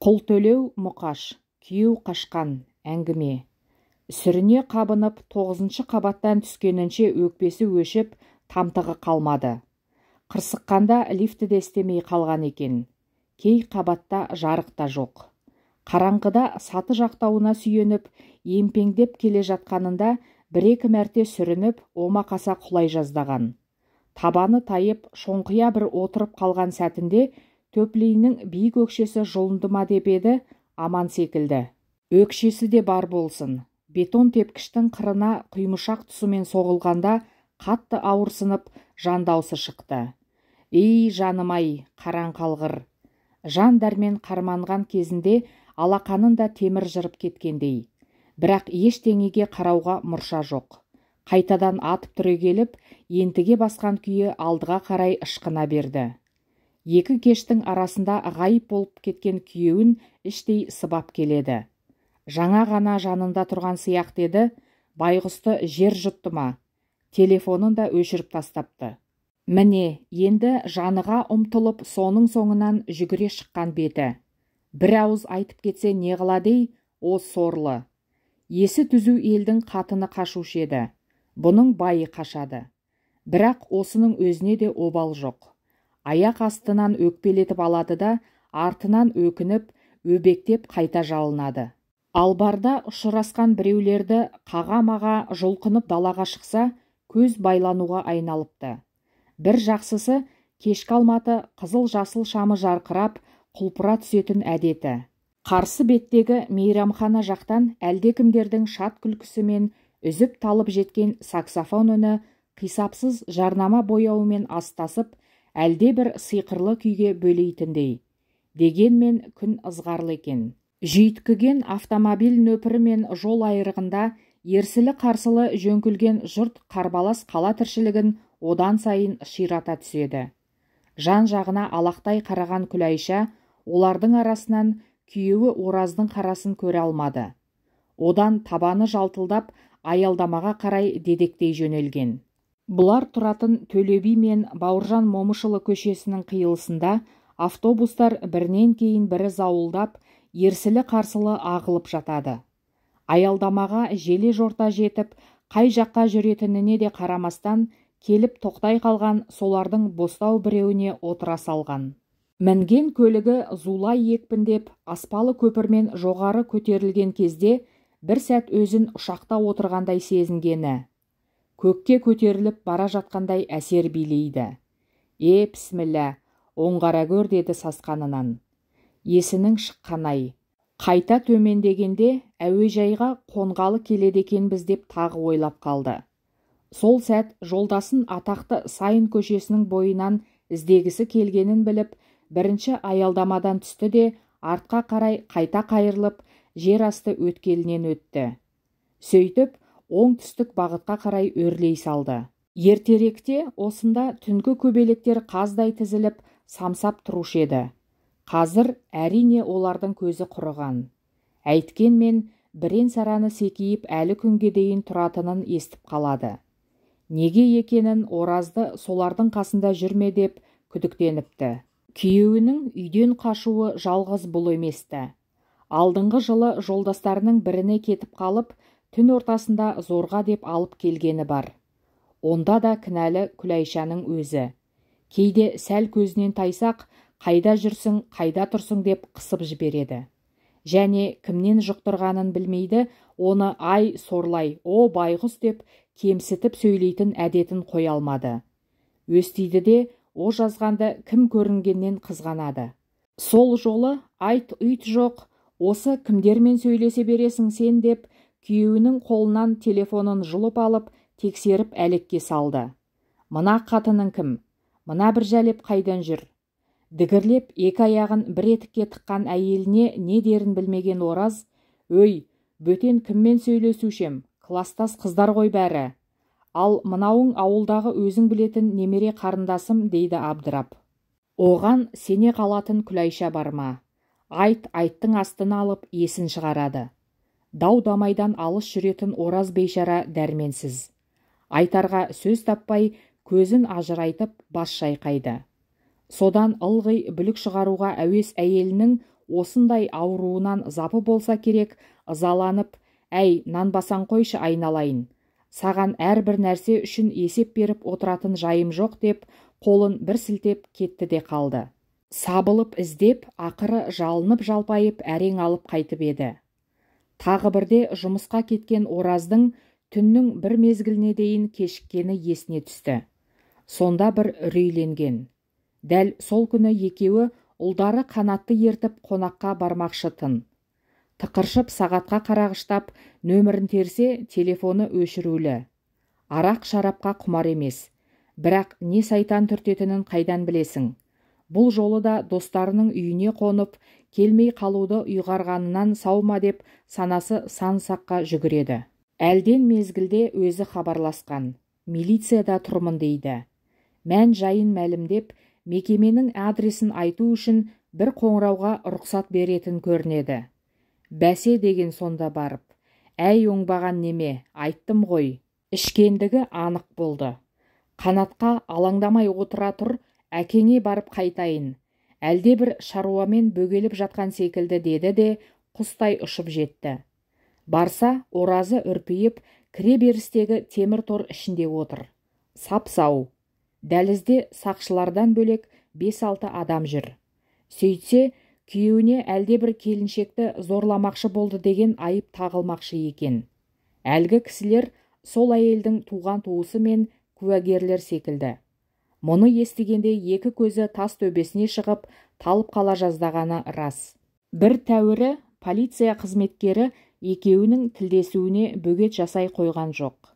Құлтөлеу Мұқаш, күйеу қашқан, әңгіме. Сүріне қабынып, 9-шы қабаттан түскенінше өкпесі өшіп, тамтығы қалмады. Қырсыққанда лифті де істемей қалған екен. Кей қабатта жарық та жоқ. Қараңғыда саты жақтауына сүйеніп, емпеңдеп келе жатқанында бір-екі мәрте сүрініп, омақаса құлай жаздаған. Табаны тайып, шоңқия бір отырып қалған сәтінде төплейінің биік өкшесі жұлынды ма деп еді, аман секілді. Өкшесі де бар болсын. Бетон тепкіштің қырына құймышақ тұсымен соғылғанда қатты ауырсынып, жан даусы шықты. Ей, жаным-ай, қараң қалғыр. Жан дәрмен қарманған кезінде алақанын да темір жырып кеткендей. Бірақ ештеңеге қарауға мұрша жоқ. Қайтадан атып түрегеліп, ентіге басқан күйі алдыға қарай ышқына берді. Екі кештің арасында ғайып болып кеткен күйеуін іштей сыбап келеді. Жаңа ғана жанында тұрған сияқты еді, байғұсты жер жұтты ма? Телефонын да өшіріп тастапты. Міне, енді жаныға ұмтылып, соның соңынан жүгіре шыққан беті. Бір ауыз айтып кетсе не қылады ей, о сорлы. Есі түзу елдің қатыны қашушы еді. Бұның байы қашады. Бірақ осының өзіне де обал жоқ. Аяқ астынан өкпелетіп алады да, артынан өкініп, өбектеп қайта жалынады. Албарда ұшырасқан біреулерді қаға-маға жұлқынып далаға шықса, көз байлануға айналыпты. Бір жақсысы, кешкі Алматы қызыл-жасыл шамы жарқырап, құлпыра түсетін әдеті. Қарсы беттегі мейрамхана жақтан әлдекімдердің шат күлкісімен үзіп талып жеткен саксофон үні қисапсыз жарнама бояуымен астасып, әлде бір сиқырлы күйге бөлейтіндей. Дегенмен күн ызғарлы екен. Жүйткіген автомобиль нөпірі мен жол айрығында ерсілі-қарсылы жөңкілген жұрт қарбалас қала тіршілігін одан сайын ширата түседі. Жан-жағына алақтай қараған Күләйша олардың арасынан күйеуі Ораздың қарасын көре алмады. Одан табаны жалтылдап, аялдамаға қарай дедектей жөнелген. Бұлар тұратын Төле би мен Бауыржан Момышұлы көшесінің қиылысында автобустар бірінен кейін бірі зауылдап, ерсілі-қарсылы ағылып жатады. Аялдамаға желе жорта жетіп, қай жаққа жүретініне де қарамастан, келіп тоқтай қалған солардың бостау біреуіне отыра салған. Мінген көлігі зулай екпіндеп, аспалы көпірмен жоғары көтерілген кезде бір сәт өзін ұшақта отырғандай сезінгені. Көкке көтеріліп бара жатқандай әсер билейді. Е, пісміллә, оңғара көр, деді сасқанынан. Есінің шыққанай. Қайта төмендегенде әуежайға қонғалы келеді екенбіз деп тағы ойлап қалды. Сол сәт жолдасын атақты Сайын көшесінің бойынан іздегісі келгенін біліп, бірінші аялдамадан түсті де артқа қарай қайта қайырылып, жер асты өткелінен өтті. Сөйтіп, оңтүстік бағытқа қарай өрлей салды. Ертеректе осында түнгі көбелектер қаздай тізіліп, самсап тұрушы еді. Қазір әрине олардың көзі құрыған. Әйткенмен бірен-сараны секейіп әлі күнге дейін тұратынын естіп қалады. Неге екенін Оразды солардың қасында жүрме деп күдіктеніпті. Күйеуінің үйден қашуы жалғыз бұл еместі. Алдыңғы жылы жолдастарының біріне кетіп қалып, түн ортасында зорға деп алып келгені бар. Онда да кінәлі Күләйшаның өзі. Кейде сәл көзінен тайсақ, қайда жүрсің, қайда тұрсың деп қысып жібереді. Және кімнен жұқтырғанын білмейді, оны ай сорлай, о байғұс деп кемсітіп сөйлейтін әдетін қоя алмады. Өстейді де, о жазғанды кім көрінгеннен қызғанады. Сол жолы айт ұйт жоқ, осы кімдермен сөйлесе бересің сен деп, күйеуінің қолынан телефонын жұлып алып, тексеріп әлекке салды. Мына қатының кім? Мына бір жәлеп қайдан жүр? Дігірлеп екі аяғын бір етікке тыққан әйеліне не дерін білмеген Ораз, өй, бөтен кіммен сөйлесушем, кластас қыздар ғой бәрі. Ал мынауың ауылдағы өзің білетін немере қарындасым, дейді абдырап. Оған сене қалатын Күләйша бар ма? Айт, айттың астына алып есін шығарады. Дау-дамайдан алыс жүретін Ораз бейшара дәрменсіз. Айтарға сөз таппай, көзін ажырайтып бас шайқайды. Содан ылғи бүлік шығаруға әуес әйелінің Осындай ауруынан запы болса керек, ызаланып, «Әй, нанбасаң қойшы айналайын, саған әрбір нәрсе үшін есеп беріп отыратын жайым жоқ» деп қолын бір сілтеп кетті де қалды. Сабылып іздеп, ақыры жалынып-жалпайып әрең алып қайтып еді. Тағы бірде жұмысқа кеткен Ораздың түннің бір мезгіліне дейін кешіккені есіне түсті. Сонда бір үрейленген. Дәл сол күні екеуі ұлдары Қанатты ертіп қонаққа бармақшы-тын. Тықыршып сағатқа қарағыштап, нөмірін терсе, телефоны өшірулі. Арақ шарапқа құмар емес. Бірақ не сайтан түртетінін қайдан білесің? Бұл жолы да достарының үйіне қонып, келмей қалуды ұйғарғанынан сау ма деп санасы сан саққа жүгіреді. Әлден мезгілде өзі хабарласқан. Милицияда тұрмын дейді. Мән жайын мәлімдеп, мекеменің адресін айту үшін бір қоңырауға рұқсат беретін көрінеді. Бәсе деген сонда барып, әй оңбаған неме, айттым ғой. Ішкендігі анық болды. Қанатқа алаңдамай отыра тұр, әкеңе барып қайтайын. Әлде бір шаруамен бөгеліп жатқан секілді деді де, құстай ұшып жетті. Барса, Оразы үрпиіп, кіре берістегі темір тор ішінде отыр. Сап-сау. Дәлізде сақшылардан бөлек 5-6 адам жүр. Сөйтсе, күйеуіне әлде бір келіншекті зорламақшы болды деген айып тағылмақшы екен. Әлгі кісілер сол әйелдің туған туысы мен куәгерлер секілді. Мұны естігенде екі көзі тас төбесіне шығып, талып қала жаздағаны рас. Бір тәуірі полиция қызметкері екеуінің тілдесуіне бөгет жасай қойған жоқ.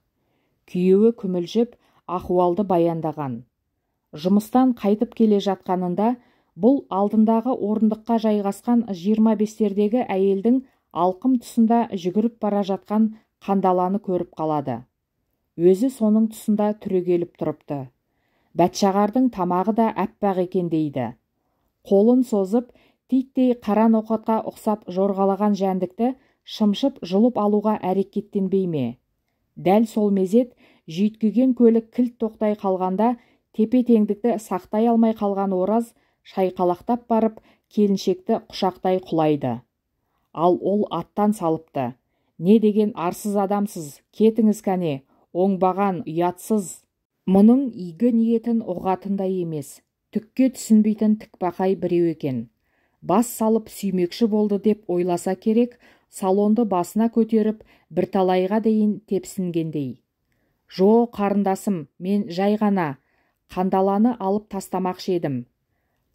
Күйеуі күмілжіп, ахуалды баяндаған. Жұмыстан қайтып келе жатқанында, бұл алдындағы орындыққа жайғасқан 25-тердегі әйелдің алқым тұсында жүгіріп бара жатқан қандаланы көріп қалады. Өзі соның тұсында түрегеліп тұрыпты. Бәтшағардың тамағы да әппақ екен дейді. Қолын созып, титтей қара ноқатқа ұқсап жорғалаған жәндікті шымшып жұлып алуға әрекеттенбей ме? Дәл сол мезет жүйткіген көлік кілт тоқтай қалғанда тепе-теңдікті сақтай алмай қалған Ораз шайқалақтап барып, келіншекті құшақтай құлайды. Ал ол аттан салыпты. Не деген арсыз адамсыз, кетіңіз кәне, оңбаған, ұятсыз. Мұның игі ниетін ұғатындай емес, түкке түсінбейтін тікбақай біреу екен. Бас салып сүймекші болды деп ойласа керек, салонды басына көтеріп, бірталайға дейін тепсінгендей. Жо, қарындасым, мен жай ғана, қандаланы алып тастамақшы едім.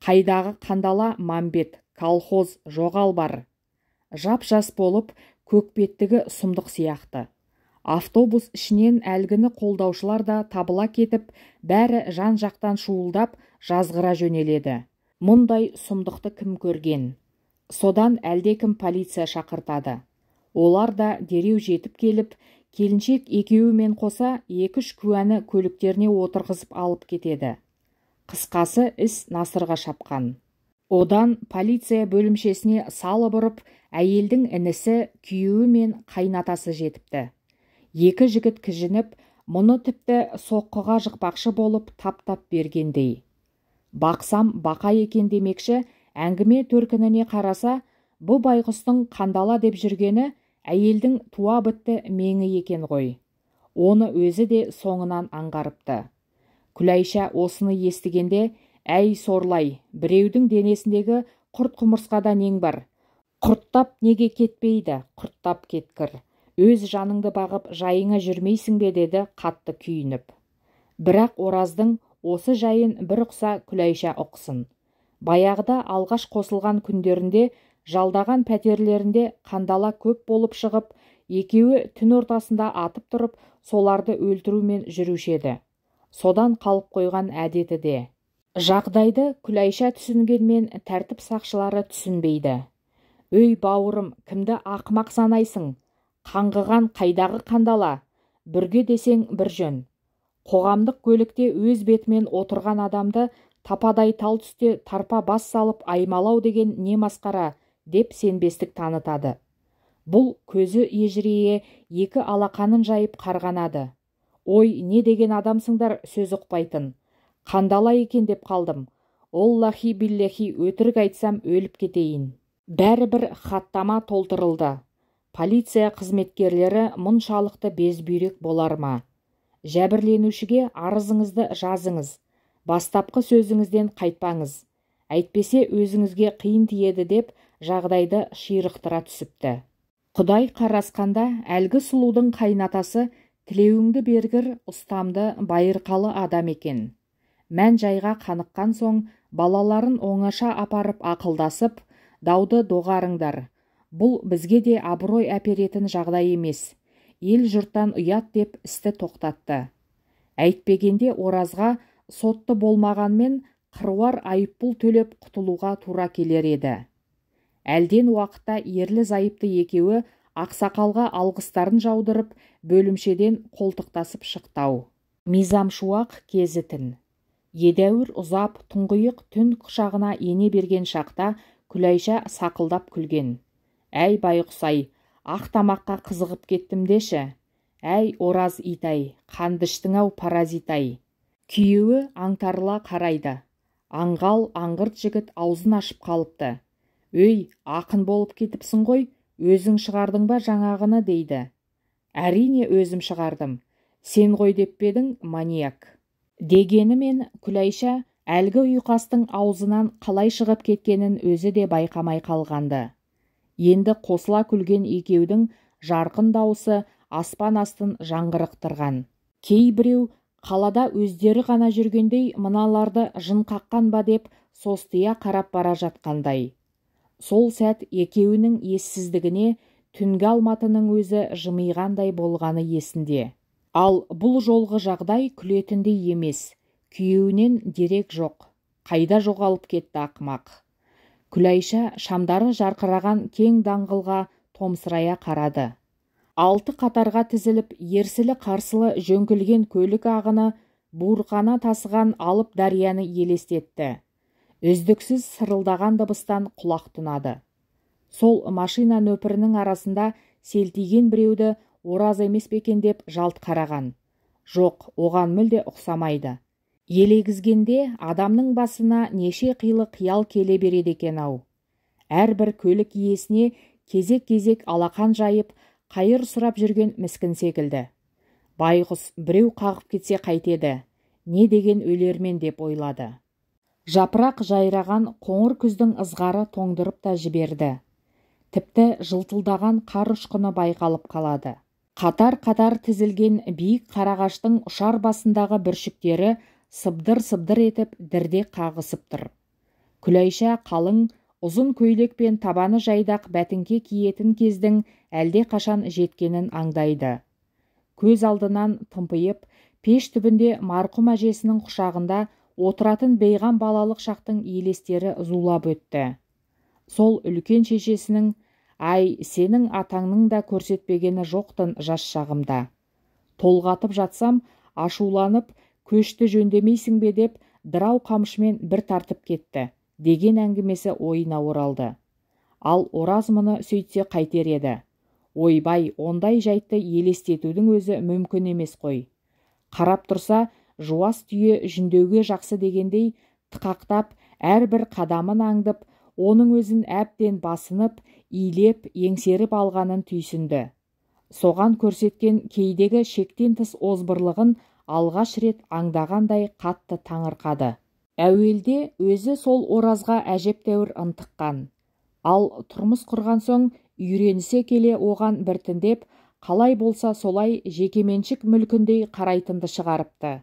Қайдағы қандала Мамбет, колхоз, жоғал бар. Жап-жас болып, көкбеттігі сұмдық сияқты. Автобус ішінен әлгіні қолдаушылар да табыла кетіп, бәрі жан-жақтан шуылдап, жазғыра жөнеледі. Мұндай сұмдықты кім көрген? Содан әлдекім полиция шақыртады. Олар да дереу жетіп келіп, келіншек екеуімен қоса 2-3 куәні көліктеріне отырғызып алып кетеді. Қысқасы, іс насырға шапқан. Одан полиция бөлімшесіне салып ұрып, әйелдің інісі, күйеуі мен қайнатасы жетіпті. Екі жігіт кіжініп, мұны тіпті соққыға жықпақшы болып тап-тап бергендей. Бақсам бақа екен демекші, әңгіме төркініне қараса, бұ байғұстың қандала деп жүргені әйелдің туа бітті меңі екен ғой. Оны өзі де соңынан аңғарыпты. Күләйша осыны естігенде, әй сорлай, біреудің денесіндегі құрт құмырсқада нең бар? Құрттап неге кетпейді, құрттап кеткір. Өз жаныңды бағып жайыңа жүрмейсің бе деді қатты күйініп. Бірақ Ораздың осы жайын бір ұқса Күләйша ұқсын. Баяғыда алғаш қосылған күндерінде жалдаған пәтерлерінде қандала көп болып шығып, екеуі түн ортасында атып тұрып, соларды өлтірумен жүруші еді. Содан қалып қойған әдеті де. Жағдайды Күләйша түсінгенмен тәртіп сақшылары түсінбейді. Өй бауырым, кімді ақымақ санайсың? Қаңғыған қайдағы қандала? Бүрге десең бір жөн. Қоғамдық көлікте өз бетімен отырған адамды тападай тал түсте тарпа бас салып аймалау деген не масқара, деп сенбестік танытады. Бұл көзі ежірейе екі алақанын жайып қарғанады. Ой, не деген адамсыңдар сөз ұқпайтын. Қандала екен деп қалдым. Оллахи биллахи өтірік айтсам өліп кетейін. Бәрібір хаттама толтырылды. Полиция қызметкерлері мұншалықты безбүйрек болар ма? Жәбірленушіге арызыңызды жазыңыз, бастапқы сөзіңізден қайтпаңыз, әйтпесе өзіңізге қиын тиеді деп жағдайды ширықтыра түсіпті. Құдай қарасқанда әлгі сұлудың қайнатасы тілеуіңді бергір ұстамды байырқалы адам екен. Мән жайға қаныққан соң балаларын оңаша апарып ақылдасып, дауды доғарыңдар. Бұл бізге де абырой әперетін жағдай емес. Ел жұрттан ұят деп істі тоқтатты. Әйтпегенде Оразға сотты болмағанмен қыруар айыппұл төлеп құтылуға тура келер еді. Әлден уақытта ерлі-зайыпты екеуі ақсақалға алғыстарын жаудырып, бөлімшеден қолтықтасып шықты-ау. Мизамшуақ кезі-тін. Едәуір ұзап, тұңғиық түн құшағына ене берген шақта Күләйша сақылдап күлген. Әй байғұс-ай, ақ тамаққа қызығып кеттім деші. Әй Ораз итай, қанды іштің-ау паразит-ай. Күйеуі аңтарыла қарайды. Аңғал, аңғырт жігіт аузын ашып қалыпты. Өй, ақын болып кетіпсің ғой, өзің шығардың ба жаңағыны дейді. Әрине өзім шығардым. Сен ғой деп пе едің, маньяк. Дегенімен Күләйша әлгі ұйқастың аузынан қалай шығып кеткенін өзі де байқамай қалғанды. Енді қосыла күлген екеудің жарқын дауысы аспан астын жаңғырықтырған. Кейбіреу қалада өздері ғана жүргендей мыналарды жын қаққан ба деп состия қарап бара жатқандай. Сол сәт екеуінің ессіздігіне түнгі Алматының өзі жымиғандай болғаны есінде. Ал бұл жолғы жағдай күлетіндей емес. Күйеуінен дерек жоқ. Қайда жоғалып кетті ақымақ. Күләйша шамдары жарқыраған кең даңғылға томсырая қарады. Алты қатарға тізіліп, ерсілі-қарсылы жөңкілген көлік ағыны буырқана тасыған алып дарияны елестетті. Үздіксіз сырылдаған дыбыстан құлақ тұнады. Сол машина нөпірінің арасында селтиген біреуді Ораз емес пе екен деп жалт қараған. Жоқ, оған мүлде ұқсамайды. Елегізгенде адамның басына неше қилы қиял келе береді екен-ау. Әрбір көлік иесіне кезек-кезек алақан жайып, қайыр сұрап жүрген міскін секілді. Байғұс біреу қағып кетсе қайтеді, не деген өлермен деп ойлады. Жапырақ жайраған қоңыр күздің ызғары тоңдырып та жіберді. Тіпті жылтылдаған қар ұшқыны байқалып қалады. Қатар-қатар тізілген биік қарағаштың ұшар басындағы бүршіктері сыбдыр-сыбдыр етіп дірдек қағысып тұр. Күләйша қалың, ұзын көйлек пен табаны жайдақ бәтіңке киетін кездің әлде қашан жеткенін аңдайды. Көз алдынан тымпиып, пеш түбінде марқұм әжесінің құшағында отыратын бейғам балалық шақтың елестері зулап өтті. Сол үлкен шешесінің «Ай, сенің атаңның да көрсетпегені жоқтын жас шағымда. Толғатып жатсам, ашуланып, көшті жөндемейсің бе деп дырау қамшымен бір тартып кетті» деген әңгімесі ойына оралды. Ал Ораз мұны сөйтсе қайтер еді. Ойбай, ондай жайтты елестетудің өзі мүмкін емес қой. Қарап тұрса, жуас түйе жүндеуге жақсы дегендей, тықақтап, әрбір қадамын аңдып, оның өзін әбден басынып, илеп, еңсеріп алғанын түйсінді. Соған көрсеткен кейдегі шектен тыс озбырлығын алғаш рет аңдағандай қатты таңырқады. Әуелде өзі сол Оразға әжептәуір ынтыққан. Ал тұрмыс құрған соң үйренісе келе оған біртіндеп, қалай болса солай жекеменшік мүлкіндей қарайтынды шығарыпты.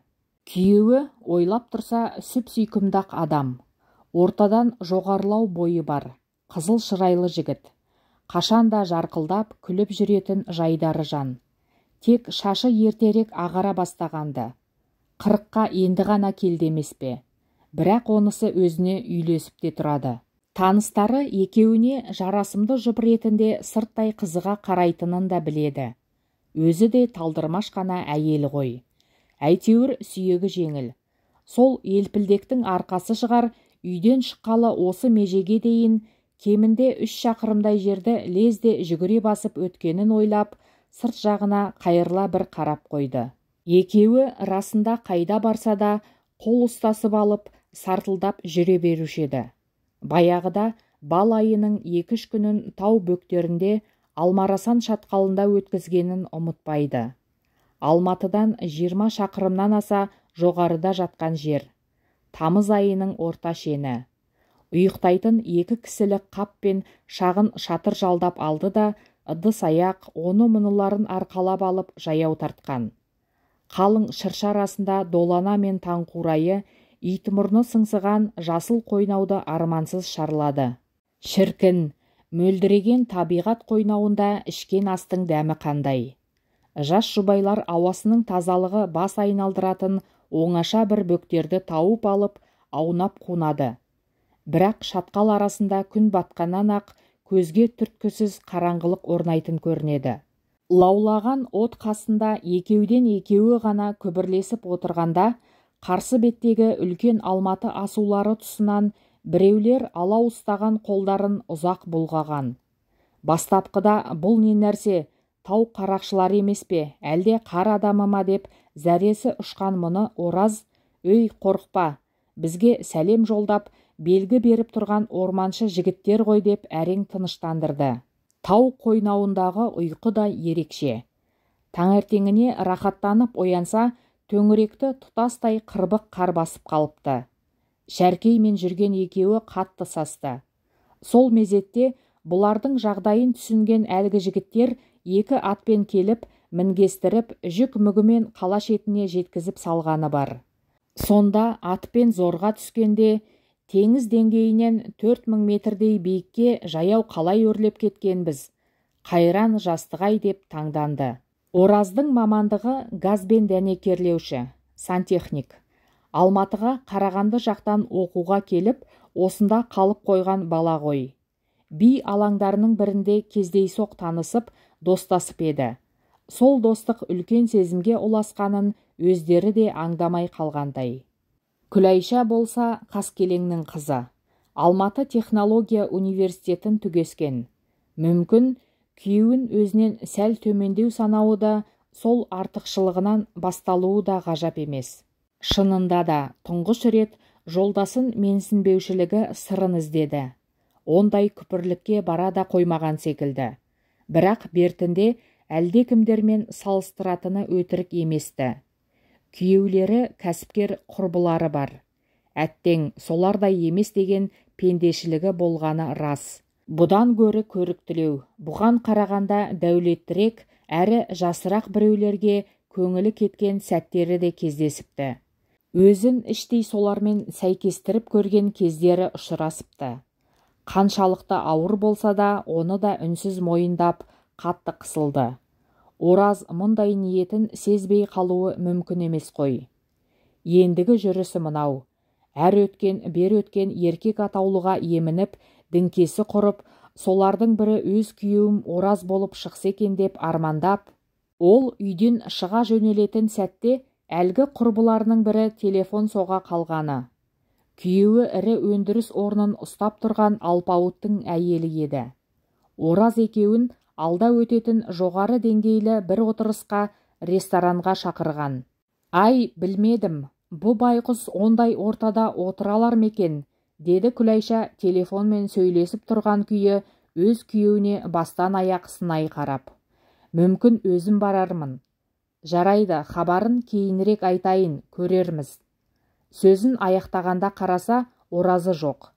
Күйеуі ойлап тұрса сүп-сүйкімді-ақ адам. Ортадан жоғарылау бойы бар, қызыл шырайлы жігіт. Қашанда жарқылдап күліп жүретін жайдары жан. Тек шашы ертерек ағара бастағанды. 40-қа енді ғана келді емес пе? Бірақ онысы өзіне үйлесіп те тұрады. Таныстары екеуіне жарасымды жұп ретінде сырттай қызыға қарайтынын да біледі. Өзі де талдырмаш қана әйел ғой. Әйтеуір сүйегі жеңіл. Сол елпілдектің арқасы шығар, үйден шыққалы осы межеге дейін кемінде 3 шақырымдай жерді лезде жүгіре басып өткенін ойлап, сырт жағына қайырыла бір қарап қойды. Екеуі расында қайда барса да қол ұстасып алып, сартылдап жүре беруші еді. Баяғыда бал айының 2-3 күнін тау бөктерінде Алмарасан шатқалында өткізгенін ұмытпайды. Алматыдан 20 шақырымнан аса жоғарыда жатқан жер. Тамыз айының орта шені. Ұйықтайтын 2 кісілік қап пен шағын шатыр жалдап алды да, ыдыс-аяқ, оны-мұныларын арқалап алып жаяу тартқан. Қалың шырша арасында долана мен таңқурайы, итмұрны сыңсыған жасыл қойнауды армансыз шарлады. Шіркін, мөлдіреген табиғат қойнауында ішкен астың дәмі қандай. Жас жұбайлар ауасының тазалығы бас айналдыратын оңаша бір бөктерді тауып алып, аунап қунады. Бірақ шатқал арасында күн батқаннан ақ көзге түрткісіз қараңғылық орнайтын көрінеді. Лаулаған от қасында екеуден екеуі ғана күбірлесіп отырғанда, қарсы беттегі үлкен Алматы асулары тұсынан біреулер алау ұстаған қолдарын ұзақ бұлғаған. Бастапқыда бұл не нәрсе, тау қарақшылары емес пе, әлде қар адамы ма деп зәресі ұшқан мұны Ораз, «Өй, қорықпа, бізге сәлем жолдап, белгі беріп тұрған орманшы жігіттер ғой» деп әрең тыныштандырды. Тау қойнауындағы ұйқы да ерекше. Таңертеңіне рахаттанып оянса, төңіректі тұтастай қырбық қар басып қалыпты. Шәркеймен жүрген екеуі қатты састы. Сол мезетте бұлардың жағдайын түсінген әлгі жігіттер 2 атпен келіп, мінгестіріп, жүк мүгімен қала шетіне жеткізіп салғаны бар. Сонда атпен зорға түскенде, теңіз деңгейінен 4000 метрдей биікке жаяу қалай өрлеп кеткенбіз, қайран жастығай деп таңданды. Ораздың мамандығы газбен дәнекерлеуші, сантехник. Алматыға Қарағанды жақтан оқуға келіп, осында қалып қойған бала ғой. Би алаңдарының бірінде кездейсоқ танысып, достасып еді. Сол достық үлкен сезімге ұласқанын өздері де аңдамай қалғандай. Күләйша болса Қаскелеңнің қызы. Алматы технология университетін түгескен. Мүмкін, күйеуін өзінен сәл төмендеу санауы да, сол артықшылығынан басталуы да ғажап емес. Шынында да тұңғыш рет жолдасын менсінбеушілігі сырын іздеді. Ондай күпірлікке бара да қоймаған секілді. Бірақ бертінде әлдекімдермен салыстыратыны өтірік еместі. Күйеулері кәсіпкер құрбылары бар. Әттең, солардай емес деген пендешілігі болғаны рас. Бұдан гөрі көріктілеу, бұған қарағанда дәулеттірек, әрі жасырақ біреулерге көңілі кеткен сәттері де кездесіпті. Өзін іштей солармен сәйкестіріп көрген кездері ұшырасыпты. Қаншалықты ауыр болса да, оны да үнсіз мойындап, қатты қысылды. Ораз мұндай ниетін сезбей қалуы мүмкін емес қой. Ендігі жүрісі мынау. Әр өткен, бер өткен еркек атаулыға емініп, діңкесі құрып, солардың бірі өз күйеуім Ораз болып шықса екен деп армандап, ол үйден шыға жөнелетін сәтте әлгі құрбыларының бірі телефон соға қалғаны. Күйеуі ірі өндіріс орнын ұстап тұрған алпауыттың әйелі еді. Ораз екеуін алда өтетін жоғары деңгейлі бір отырысқа ресторанға шақырған. Ай, білмедім, бұ байқұс ондай ортада отыралар ма екен, деді Күләйша телефонмен сөйлесіп тұрған күйі өз күйеуіне бастан аяқ сынай қарап. Мүмкін өзім барармын. Жарайды, хабарын кейінірек айтайын, көрерміз. Сөзін аяқтағанда қараса, Оразы жоқ.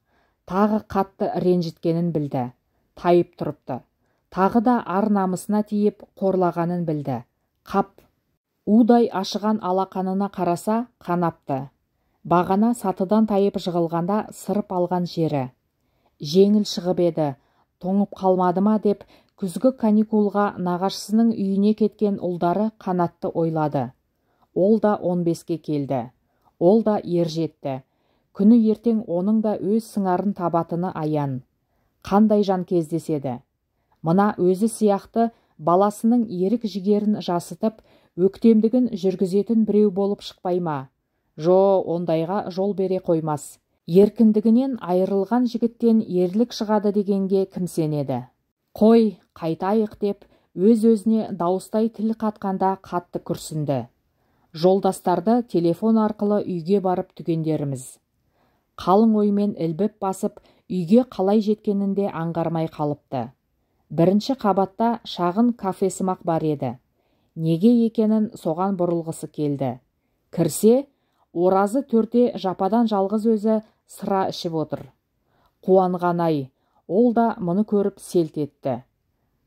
Тағы қатты ренжіткенін білді. Тайып тұрыпты. Тағы да ар намысына тиіп, қорлағанын білді. Қап, удай ашыған алақанына қараса, қанапты. Бағана сатыдан тайып жығылғанда сырып алған жері. Жеңіл шығып еді, тоңып қалмады ма деп күзгі каникулға нағашысының үйіне кеткен ұлдары Қанатты ойлады. Ол да 15-ке келді. Ол да ер жетті. Күні ертең оның да өз сыңарын табатыны аян. Қандай жан кездеседі? Мына өзі сияқты баласының ерік жігерін жасытып, өктемдігін жүргізетін біреу болып шықпай ма? Жо, ондайға жол бере қоймас. Еркіндігінен айырылған жігіттен ерлік шығады дегенге кім сенеді? Қой, қайтайық деп өз-өзіне дауыстай тіл қатқанда қатты күрсінді. Жолдастарды телефон арқылы үйге барып түгендеріміз. Қалың оймен ілбіп басып, Үйге қалай жеткенін де аңғармай қалыпты. Бірінші қабатта шағын кафесымақ бар еді. Неге екенін соған бұрылғысы келді. Кірсе, Оразы төрде жападан жалғыз өзі сыра ішіп отыр. Қуанған-ай, ол да мұны көріп селт етті.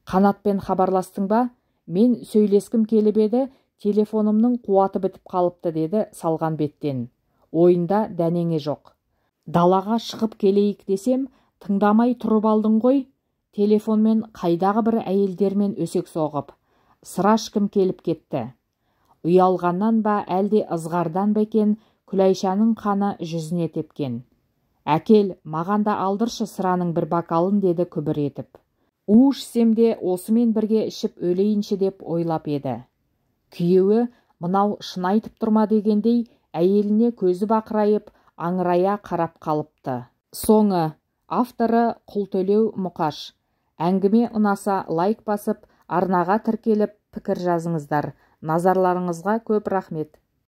Қанатпен хабарластың ба? Мен сөйлескім келіп еді, телефонымның қуаты бітіп қалыпты, деді салған беттен. Ойында дәнеңе жоқ. Далаға шығып келейік десем, тыңдамай тұрып алдың ғой. Телефонмен қайдағы бір әйелдермен өсек соғып, сыра ішкім келіп кетті. Ұялғаннан ба, әлде ызғардан ба екен, Күләйшаның қаны жүзіне тепкен. Әкел, маған да алдыршы сыраның бір бокалын, деді күбір етіп. У ішсем де осымен бірге ішіп өлейінші деп ойлап еді. Күйеуі мынау шын айтып тұр ма дегендей, әйеліне көзі бақырайып, аңырая қарап қалыпты. Соңы, авторы Құлтөлеу Мұқаш. Әңгіме ұнаса лайк басып, арнаға тіркеліп, пікір жазыңыздар. Назарларыңызға көп рахмет.